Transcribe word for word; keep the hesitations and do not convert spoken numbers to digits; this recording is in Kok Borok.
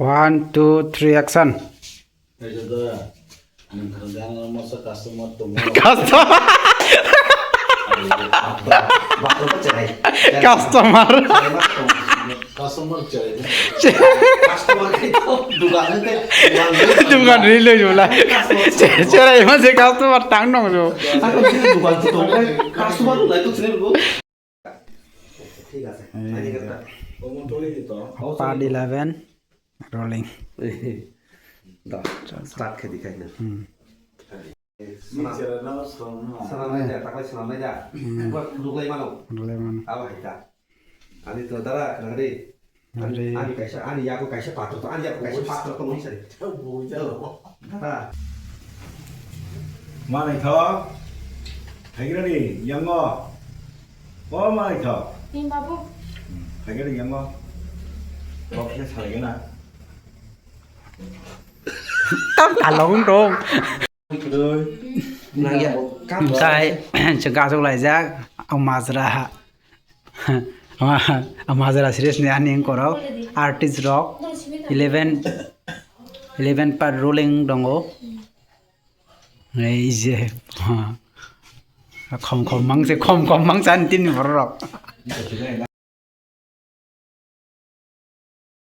One, two, three, action. Customer. Customer. Customer cherai. Customer khe to dukan hai tei dukan ri loi jula. Cherai ma se customer tang nong jo. Ako je dukan to tong khe customer lai to sini bo. Thik ase. Ani kata. Part eleven, rolling. Da, start khe dikhai na. Hmm. Swnam-, swnamnai da, taklai swnamnai da. Hmm. Buat phunuk lai mano. Phunuk lai mano. Abo hai ta. Ani to dara, khna di. Ani, ani kaisa, ani yago kaisa patro to, ani yago kaisa patro to mani sari. Dara. Manai tho. Haigra di, yango. O manai tho. Ni babu. Haigra di, yango. Kok se salai gana. Tam kalong dong. Nangya. Omotai chwng kasuk laijak, o majra ha. O majra series ni ani wngkorok artist rok eleven, eleven part rolling dongo. Ei je, ha. Khom khom mang se, khom khom mang chan tin borok.